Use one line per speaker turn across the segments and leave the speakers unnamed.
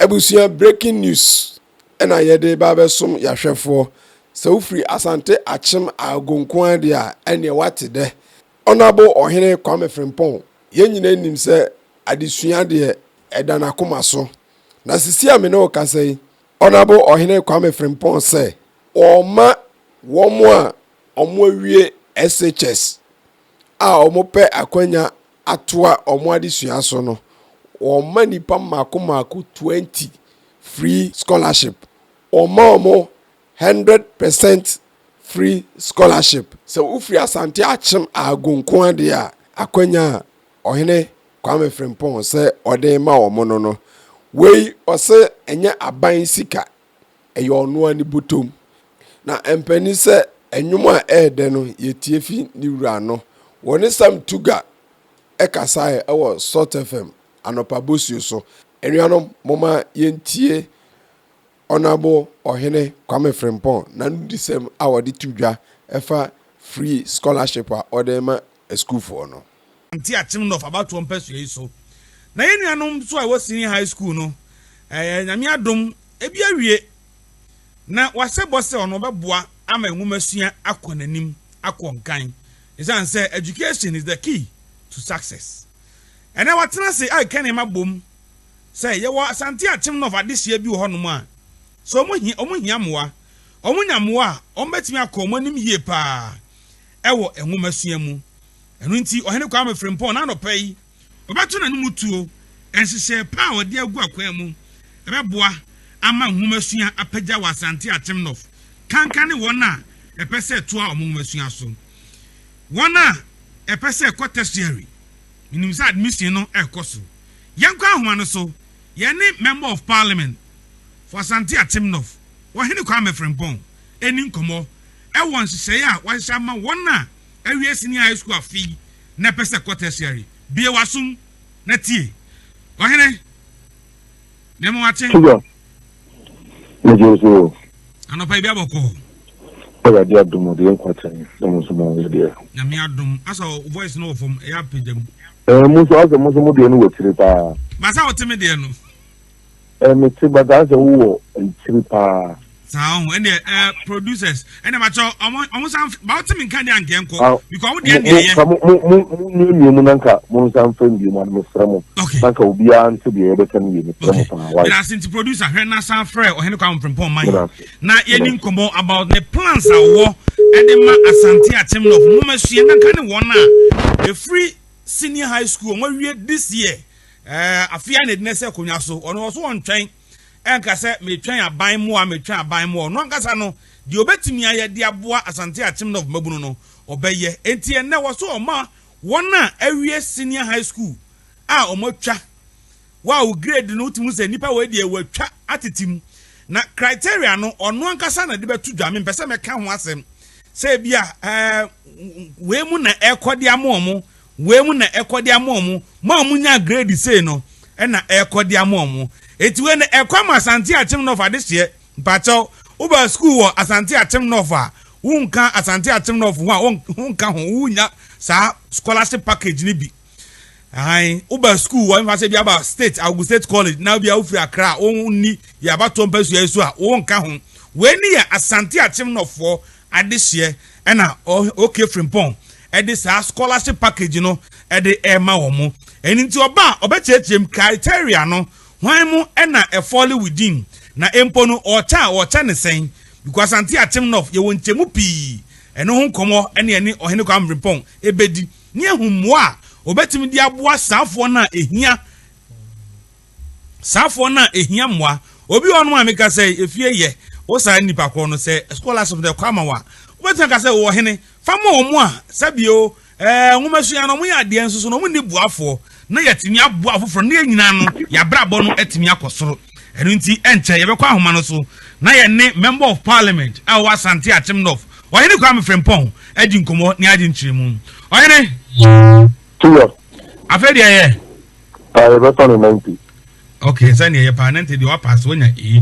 Abusua breaking news ɛna yɛde ba abɛsom yɛahwɛfoɔ. Sɛ wofiri Asante Akyem Agogo nko ara deɛ a, ɛneɛ wate dɛ. Honourable Ɔhene Kwame Frimpong, yɛn nyinaa nim sɛ adesua deɛ ɛda n'akoma so. Na sisi a me ne wo kasa yi, Honourable Ɔhene Kwame Frimpong sɛ ɔrema wɔn a wɔawie SHS a wɔpɛ akwanya atoa wɔn adesua so no, wɔma nnipa mmaako mmaako 20 free scholarship. Wɔma wɔn 100% free scholarship. Sɛ wofiri Asante Akyem Agogo nko ara deɛ a, akwanya a Ɔhene Kwame Frimpong sɛ ɔde ma wɔn no, wei ɔsɛ ɛnyɛ aban sika, ɛyɛ ɔno ara ne bɔtɔm. Na mpanin sɛ nnwom a ɛɛdɛ no yɛtie fi ne wura no. Wɔne Sam Tuga ɛkasaeɛ ɛwɔ Salt FM anɔpa bosuo so. Anuanom, momma yɛntie Honourable Ɔhene Kwame Frimpong n'anodisɛm a wɔde to dwa ɛfa free scholarship a ɔde ma asukuufoɔ no.
Asante Akyem North abatoɔ mpasua yi so. Na yɛn nuanom nso a ɛwɔ Senior High School no, ɛyɛ Nyame adom, ebi awie. Na wahyɛ bɔ sɛ ɔno ɔbɛboa ama nwomasua akɔ n'anim, akɔ nkan. Ɛsiane sɛ education is the key to success. Ɛnɛ watena ase akeka nneɛma bom sɛ yɛwɔ Asante Akyem North adehyeɛ bi wɔ hɔnom a, sɛ wɔn hia, wɔn hia mmoa, wɔn nya mmoa a, wɔn bɛtumi akɔ wɔn anim yie paa ɛwɔ nwomasua mu. Ɛno nti Ɔhene Kwame Frimpong n'anɔpa yi, ɔbɛto n'anom tuo nhyehyɛe pa a ɔde agu akwan mu ɛbɛboa ama nwomasua apagya wɔ Asante Akyem North kanka ne wɔn a ɛpɛ sɛ ɛtoa wɔn nwomasua so. Wɔn a ɛpɛ sɛ ɛkɔ tertiary, menim sɛ admission no ɛrekɔ so. Yɛnkɔ ahoma no so, yɛne Member of Parliament for Asante Akyem North, Ɔhene Kwame Frimpong, ɛni nkɔmmɔ ɛwɔ nhyehyɛeɛ a wahyehyɛ ama wɔn a awie Senior High School afe yi na ɛpɛ sɛ kɔ tertiary. Bie w'asom na tie. Ɔhene, nneɛma wakye.
Tuga, megye so.
Anɔpa yi bi abɔkɔ.
Awurade adom ɔde yɛn nkwa kyɛn na mo nso mo yɛ deɛ.
Nyame adom asa o voice no wɔ fam ɛyɛ apagya mu.
Ɛɛ mo nso asɛ mo nso mo deɛ no wɔ akyire paa.
Basa wote me deɛ no.
Ɛɛ me te but asɛ wowɔ akyire paa.
Saa ɔho ɛnna ɛɛ producers ɛnna bakyɛ ɔmo san ba wote me nka deɛ anka nkɔ because ɔmo deɛ deɛ yɛ.
Mo mo mo mo nua mu nanka mo nsa nfa mbie mu ano mesrɛ mo.
Okay.
Nanka obiara nte deɛ yɛbɛka no yie mesrɛ mo paa. Why?
Meda ase nti producer hwɛ na san frɛ Ɔhene Kwame Frimpong man
Meda ase.
Na yɛni nkɔmmɔ about ne plans a ɔwɔ ɛde ma Asante Akyem North nwoma sua nkanka ne wɔn a ɛfiri Senior High School wɔn awie this year, afei a na ɛdi na ɛsɛ akonnwa so. Ɔno ɔso ɔntwɛn ɛnka sɛ metwɛn aban mmoa, metwɛn aban mmoa. Ɔno ankasa no deɛ ɔbɛtumi ayɛ de aboa Asante Akyem North mmabunu no ɔbɛyɛ. Enti ɛnnɛ wɔ so ɔma wɔn a awie Senior High School a wɔn atwa wo grade no, wotumi sɛ nipa wei deɛ wɔatwa atete mu na criteria no ɔno ankasa na de bɛto dwa. Mempɛ sɛ mɛka ho asɛm sɛ ebi a wei mu na ɛkɔ de ama ɔmo, wei mu na ɛkɔ de ama ɔmo mo a ɔmo nya grade sei no ɛna ɛkɔ de ama ɔmo. Eti wei no ɛkɔ ama Asante Akyem North adehyeɛ. Mpakyɛw, woba school wɔ Asante Akyem North a, wonka Asante Akyem North ho a, wonka ho, wonya saa scholarship package ni bi. Ahan woba school wɔ nfa sɛ bi aba state Agogo State College na bi a wofiri Accra a wonni yɛ abatoɔ mpasua yi so a, wonka ho. Wei ne yɛ Asante Akyem Northfoɔ adehyeɛ ɛna OK Frimpong ɛde saa scholarship package no ɛde ɛma wɔn mo. Ɛno nti ɔba a ɔbɛkyerɛkyerɛ mu criteria no, hwan mu ɛna ɛfall within, na mpo no ɔkyɛ a ɔkyɛ ne sɛn, because Asante Akyem North yɛwɔ nkyɛmu pii. Ɛno ho nkɔmmɔ ɛne Ɔhene Kwame Frimpong ɛbɛdi ne ehu mmoa a obetumi de aboa saafoɔ no a ehia, saafoɔ no a ehia mmoa. Obi wɔ hɔnom a meka sɛ efie yɛ wo saa nipa korɔ no sɛ scholarship no ɛkɔ ama wo a, wobɛtumi aka sɛ wɔ hene fa ma wɔn a sɛbio nwomasua no wɔn yɛ adeɛ nso so na wɔn nni boafoɔ na yɛtumi aboa afoforɔ na yɛn nyinaa no yɛabrabɔ no atumi akɔ soro. Ɛno nti ɛnkyɛ yɛbɛkɔ ahoma no so na yɛne Member of Parliament a ɔwɔ Asante Akyem North, Ɔhene Kwame Frimpong, adi nkɔmmɔ ne agye nkyerɛmu. Ɔhene.
Tuya.
Afei deɛ yɛ.
Ah, yɛbɛfa no 90.
Okay, sɛ neɛ yɛ paa 90 deɛ wapass wanya E.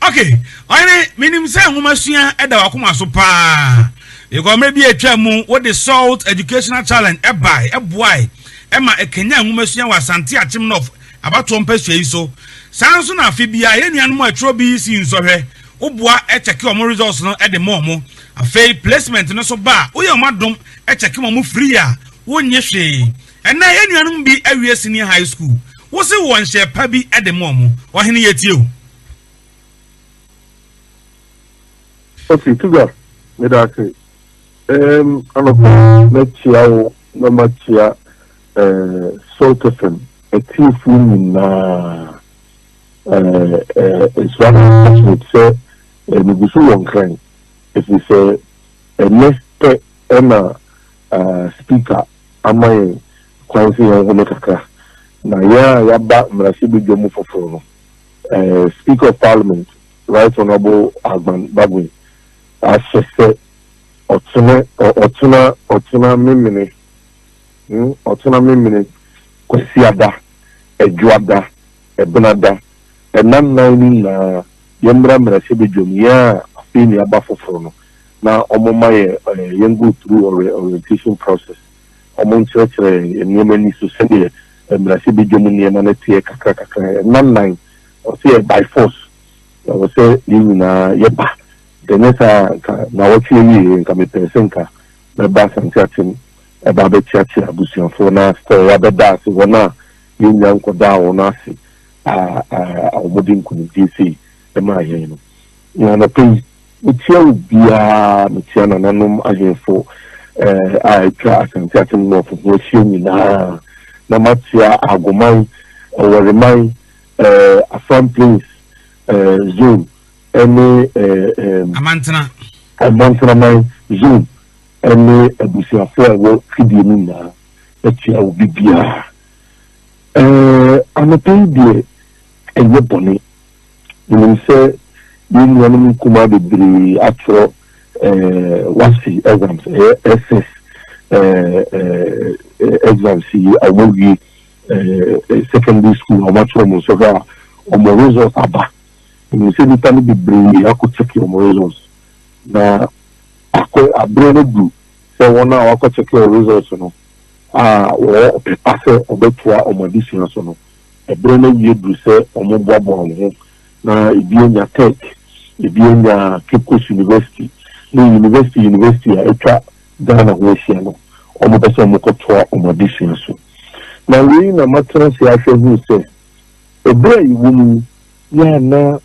Okay, ɔhene, menim sɛ nwoma sua ɛda wakoma so paa. Because mmerɛ bi atwa mu wode Salt Educational Challenge ɛbae, ɛboae ɛma ɛkanya nwoma sua wɔ Asante Akyem North. abatoɔ mpasua yi so. Saa nso na afe biara yɛn nuanom a ɛtwerɛ BEC nsɔhwɛ, woboa kyɛke wɔn results no de ma wɔn. Afei placement no nso ba a, woyɛ wɔn adom kyɛke ma wɔn free a, wonnye hwee. Ɛnnɛ yɛn nuanom bi awie senior high school, wose wowɔ nhyɛɛ pa bi de ma wɔn. Ɔhene yɛtie o.
Ok Tuga meda ase. Erm anɔpa yi mɛkyea wo na makyea eh, Salt FM atiefoɔ nyinaa. Eh, eh, it's rather unfortunate sɛ eh, megu so wɔ Nkran ɛfiri sɛ ɛnɛ pɛ ɛna ah, speaker ama yɛn kwan sɛ yɛnhome kakra. Na yɛn a yɛaba mmarahyɛbadwa mu foforɔ no, eh, Speaker of Parliament, Right Honourable Agban Bagbin ahyɛ sɛ ɔkyena ɔkyena ɔkyena memene hmm ɔkyena memene Kwasiada, Adwoada, Ɛbenada, ɛna nnan no nyinaa yɛmmra mmarahyɛbadwam yɛn a afei na yɛaba foforo no na wɔmma yɛ eh, yɛn go through orientation process, wɔn nkyerɛkyerɛ yɛn nneɛma ani so sɛdeɛ mmarahyɛbadwam nneɛma no teɛ kakra kakra ɛna nnan ɔsɛ yɛ by force ɛwɔ sɛ yɛn nyinaa yɛba. Sɛ ɛnyɛ saa a, nka nnawɔtwe awieeɛ nka mepɛɛ sɛ nka mɛba Asante Akyem ɛba abɛkyeakyea abusuafoɔ na still yɛabɛda ase wɔn a yɛnnya nkɔdaa wɔn ase a a wɔde nkunimdie sei maa yɛn no. Na anɔpa yi, mekyea obiara, mekyea nananom ahemfo a atwa Asante Akyem North ho ahyia nyinaa, na makyea Agoman, Ɔwɔreman, Afram Plains zone ne
Amantena.
Amantenaman zone ne abusuafoɔ a ɛwɔ fidie mu nyinaa akyia obi biara. Anɔpa yi deɛ ɛnyɛ bɔne. Menim sɛ yɛn nuanom nkumaa bebree atwerɛ WASSCE exams, ɛyɛ SS exams yi a wɔawie secondary school a wɔatwerɛ wɔn nsɔhwɛ a wɔn results aba. Menim sɛ nnipa no bebree akɔ check wɔn results na akɔ aberɛ no du sɛ wɔn a wakɔ check wɔn results no a wɔwɔ ɔpɛ pa sɛ wɔbɛtoa wɔn adesua so no, ɛberɛ no awie duru sɛ wɔboaboa wɔn ho na ebi anya Tech, ebi anya Cape Coast University ne university university a atwa Ghana ho ahyia no, wɔpɛ sɛ wɔkɔtoa wɔn adesua so. Na wei na matena ase ahwɛ hu sɛ ɛberɛ a yɛwɔ mu yi, yɛ a na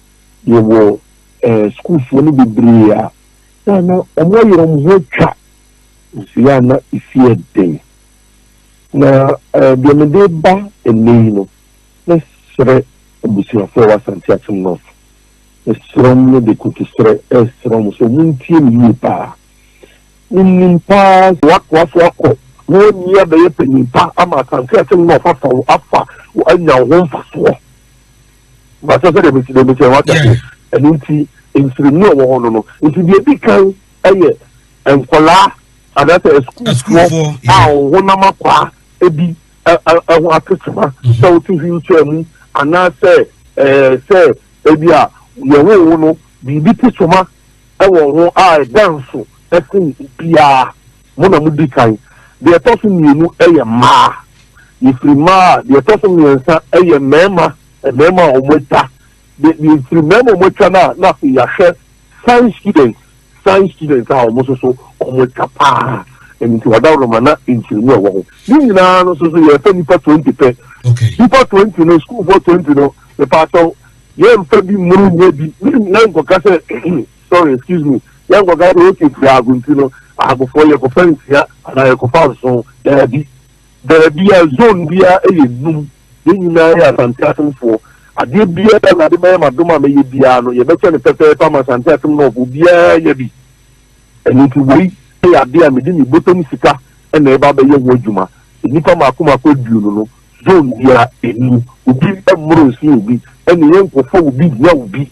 yɛwɔ eh, sukuufoɔ no bebree a, yɛ a na wɔayerɛ wɔn ho atwa, nso yɛ a na ɛsi yɛ den. Na eh, deɛ mede ba ɛnnɛ yi no, mɛsrɛ abusuafoɔ a ɛwɔ Asante Akyem North, mesrɛ wɔn mede kotosrɛ ɛresrɛ wɔn sɛ wɔntie me yie paa. Menim paa sɛ woatoa so akɔ na woanyi abɛyɛ panin pa ama Asante Akyem North afa wo afa wo anya wo ho mfasoɔ. Mpakyɛ sɛdeɛ mesi deɛ mekyerɛ wate aseɛ. Ɛno nti nsiremu a ɛwɔ hɔ no no nti deɛ ɛdi kan yɛ nkwadaa anaasɛ asukuufoɔ a wɔn honam akwaa ebi ɛho atetema mhm. sɛ wote wheelchair mu anaasɛ ɛɛ sɛ ebi a yɛwoo wo no biribi te soma ɛwɔ ho a ɛda nso ɛsen obiara mo na mo di kan deɛ ɛtɔ so mmienu ɛyɛ mmaa yɛfiri mmaa deɛ ɛtɔ so mmiɛnsa ɛyɛ mmarima mmarima a wɔn atwa deɛ yɛfiri mmarima a wɔn atwa no a na afei yɛahwɛ science students science students a wɔn nso so wɔn atwa paa ɛno nti wadaworo na nkyerɛmu a ɛwɔ ho ne nyinaa no nso so yɛfɛ nipa 20 pɛ nipa 20 no sukuufoɔ 20 no mepaakyɛw yɛmfa bi mmuru nyɛ bi yɛnkɔka sɛ sorry excuse me yɛnkɔka sɛ okay firi ago nti no agofoɔ yɛkɔfa nsia anaa yɛkɔfa nson daabi daabi a zone biara yɛ num. Yɛn nyinaa yɛ Asante Asemfoɔ. Adeɛ biara a Awurade bɛyɛ m'adom a mɛyɛ biara no, yɛbɛkyɛ no pɛpɛɛpɛ ama Asante Asem North, obiara anya bi. Ɛno nti wei yɛ adeɛ a mede me bɔtɔm sika na ɛreba abɛyɛ ho adwuma. Nnipa mmaako mmaako aduonu no, zone biara ɛnum. Obi mmoro nsen obi, ɛne yɛnkɔfa obi hia obi.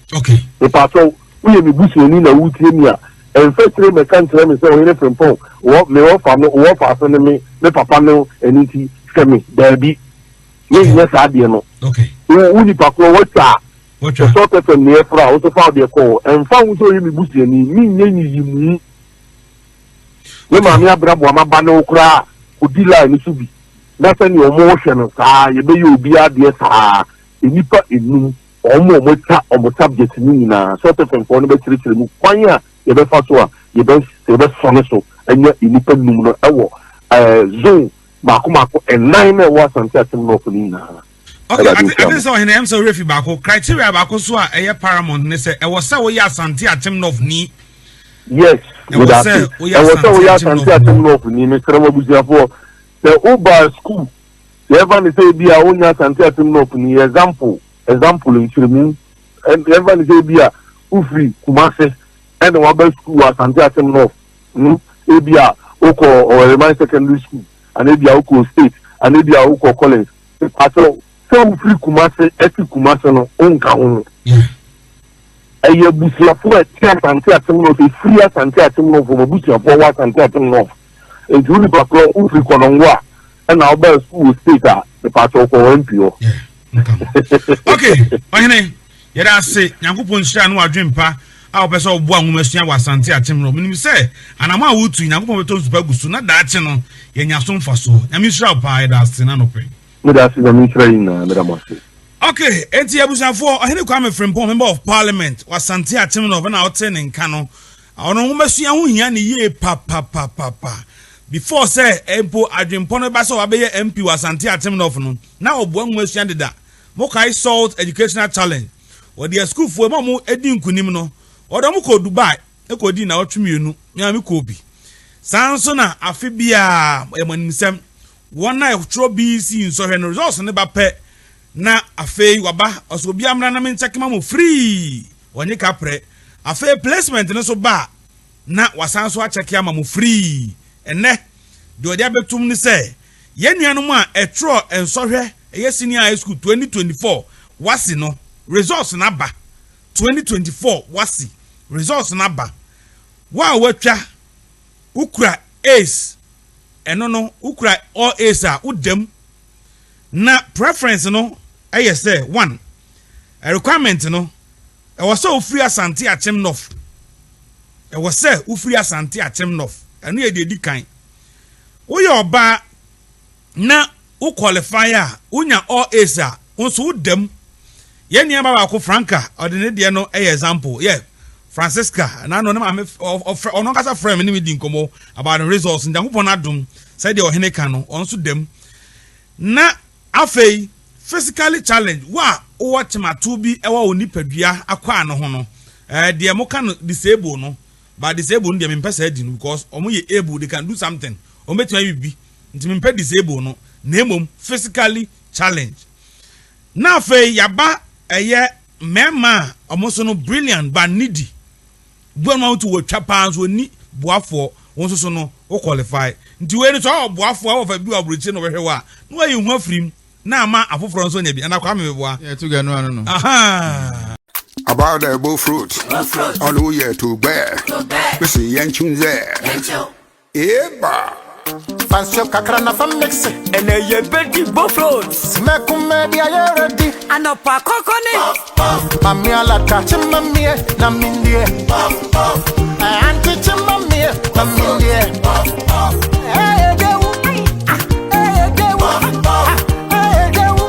Mepaakyɛw, woyɛ me busuani na woretie me a, ɛmfa akyire mmɛka nkyerɛ me sɛ Ɔhene Frimpong, wɔ, me wɔfa no, wo wɔfa ase ne me, me papa ne wo, ɛno nti hwɛ me. Daabi. Menyɛ saa adeɛ no. Wo, wo nipa korɔ, woatwa a, sɛ Salt FM ne ɛfra a, wo nso fa wo deɛ kɔ hɔ. Ɛmfa ho sɛ ɔyɛ me busuani, menyɛ nyiyimu. Me maame abrɛ aboa m'aba ne wo koraa a, kɔdi line no so bi. Na sɛdeɛ wɔrehwɛ no saa yɛbɛyɛ obiara deɛ saa nnipa nnum wɔn a wɔatwa wɔn subject no nyinaa Salt FM foɔ no bɛkyerɛkyerɛ mu kwan a yɛbɛfa so a yɛbɛ yɛbɛsɔne so anya nnipa nnum no wɔ ɛɛ zone mmaako mmaako nnan na ɛwɔ Asante Akyem North no nyinaa.
Ok,
Awurade
ate
nhyira
ate
mo.
sɛ ɔhene ɛm sɛ werɛ fi baako. Criteria baako so a ɛyɛ paramount ne sɛ ɛwɔ sɛ woyɛ Asante Akyem North ni.
Yes,
Ɛwɔ
meda
sɛ
ase.
woyɛ
Ɛwɔ sɛ
Asante
woyɛ
Akyem
Asante
North
Akyem
ni.
North ni. Mesrɛ mo abusuafoɔ, sɛ woba school, sɛ yɛmfa no sɛ ebi a wonyɛ Asante Akyem North ni, example, example, nkyerɛmu, yɛmfa no sɛ ebi a wofiri Kumase ɛna waba school wɔ Asante Akyem North, hmm, ebi a wokɔ Ɔwɛreman Secondary School, anaa ebi a wokɔ State, anaa ebi a wokɔ Collins. Mepakyɛw, sɛ wofiri Kumase ɛte Kumase no, wonka ho. Ɛyɛ abusuafo a ɛte Asante Akyem North, ɛfiri Asante Akyem North, wɔn abusuafoɔ wɔ Asante Akyem North. Nti wo nipa korɔ, wofiri Kɔnɔngo a, ɛna wobaa sukuu wɔ state a, mepakyɛw kɔ wɔn MP hɔ.
Ok, ɔhene, yɛda ase, Nyankopɔn nhyira ne w'adwen pa a wopɛ sɛ woboa nwomasua wɔ Asante Akyem North. Menim sɛ anamɔ a wotu yi, Nyankopɔn bɛtɔ nsu pa agu so na daakye no, yɛanya so mfasoɔ. Nyame nhyira wo paa, yɛda ase n'anɔpɛ yi.
Meda ase, Nyame nhyira yɛn nyinaa, meda mo ase.
Ok, enti abusuafoɔ, Ɔhene Kwame Frimpong, Member of Parliament wɔ Asante Akyem North na ɔte ne nka no. Ɔno nwomasua ho hia ne yie papapapapa. Before sɛ mpo adwenpɔ no bɛba sɛ wabɛyɛ MP wɔ Asante Akyem North no, na ɔboa nwomasua deda. Mokae Salt Educational Challenge? Wɔde asukuufoɔ ma wɔn di nkunim no, wɔde wɔn kɔɔ Dubai kɔdii nnawɔtwe mmienu, me ara mekɔɔ bi. Saa ara nso na afe biara, ɛyɛ mo animsɛm, wɔn a wɔtwerɛ BEC nsɔhwɛ no, results no ba pɛ na afei waba, ɔsɛ obiara mmra na menkyɛke ma mo free, wɔnnye kaprɛ. Afei placement no nso ba a, na wasan nso akyɛke ama mo free. Ɛnnɛ, deɛ ɔde abɛtom ne sɛ, yɛn nuanom a ɛtwerɛ nsɔhwɛ ɛyɛ senior high school 2024 WASSCE no, results no aba. 2024 WASSCE results no aba. Wo a woatwa, wokura A's, ɛno no, wokura all A's a, woda mu. Na preference no yɛ sɛ, one, requirement no, ɛwɔ sɛ wofiri Asante Akyem North. Ɛwɔ sɛ wofiri Asante Akyem North. Ɛno yɛ deɛ ɛdi kan. Woyɛ ɔbaa na wo qualify a, wonya all A's a, wo nso woda mu. Yɛn nuaba baako Franca, ɔde ne deɛ no yɛ example. Yeah, Francisca, na ano ne maame ɔfrɛ ɔno ankasa frɛ me ne me di nkɔmmɔ about the results. Nyankopɔn adom, sɛdeɛ ɔhene ka no, ɔno nso da mu. Na afei, physically challenged, wo a wowɔ kyematow bi wɔ wo nipadua akwaa no ho no, eh, deɛ moka no disable no, but disable no deɛ mempɛ saa di no because wɔn yɛ able, they can do something, wɔn bɛtumi ayɛ biribi, nti mempɛ disable no, na mmom physically challenged. Na afei yaba ɛyɛ mmarima a wɔn nso no brilliant but needy, bi wɔn a wɔn ti wɔtwa paa nso wɔnni boafoɔ, wɔn nso so no wo qualify. Nti wei no sɛ ɔwɔ boafoɔ a wɔfa bi wɔ aburokyire na ɔbɛhwɛ wo a, na wayi ho afiri mu na ama afoforɔ nso anya bi. Anaa Kwame meboa?
Yeah, to get no, no, no.
Aha.
About the bull fruit, on who ye to bear. We see yenchun there. Eba.
Fancy kakra na fa mix.
Ɛnɛ yɛbɛdi bofrot.
Mɛkumɛ di ayɛ ready.
Anɔpa kɔkɔ ne.
Mami alata chimamie na mindie. Auntie chimamie na mindie.
Hey, dewu. Ah, hey, dewu. Ah, hey, dewu.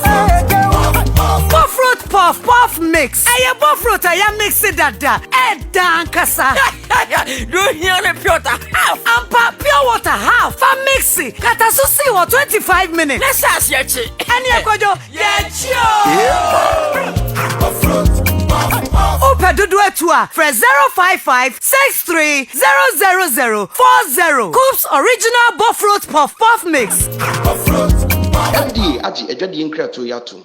Hey, dewu. Bofrot puff puff mix. Ɛyɛ bofrot a yɛ mix dada. Ɛda ankasa.
Do hia ne pure water half.
Ampa pure water half. Fa mix. Kata so si wɔ 25 minutes.
Ne hyɛ aseɛ kye.
Ɛne ɛkɔdwo yɛkyi o. Wopɛ dodo atu a frɛ 055 63 000 40. Coops original bofrot puff puff mix.
FDA agye adwadie nkratoɔ yi atom.